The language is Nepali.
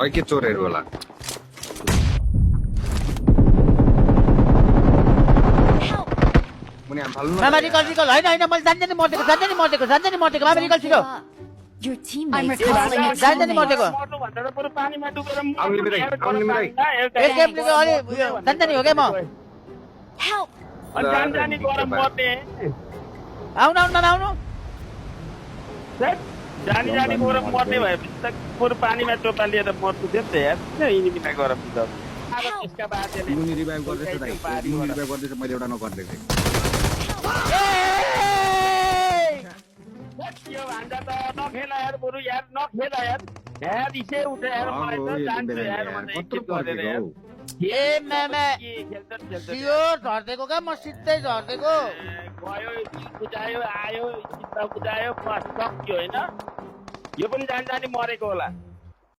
खै के चोरहरू होला मुनि हामी फाल्नु मामा रिकल रिकल हैन हैन मैले जान्छ नि मर्देको मामा रिकल छिटो Your teammates A, calling a जान्छ नि मर्देको मर्नु भन्दा त बरु पानीमा डुबेर मर्नु आउने बिराइ, यार, आउने बिराइ। एउटा एक गेमले अलि जान्छ नि हो के म Help! अनि जानी गएर मर्ने आउनु आउनु मामा आउनु जानी गएर मर्ने भएपछि त बरु पानीमा टोपा लिएर मर्नु थियो नि त यार यिनीमा गएर बिताउ त्यसका बाध्यले मुनि रिभाइभ गर्दैछ दाइ मुनि रिभाइभ गर्दैछ मैले एउटा नगर्दै यो भान्जा त नखेल यार बरु यार नखेल यार यार रिसै उठे यार मलाई त जान्छु यार मलाई एकछिन गरेर यार ए मामा खेल्छ यो झर्देको का म सिधै झर्देको गयो बुझायो आयो चिन्ता बुझायो बस सक्यो होइन यो पनि जानी मरेको होला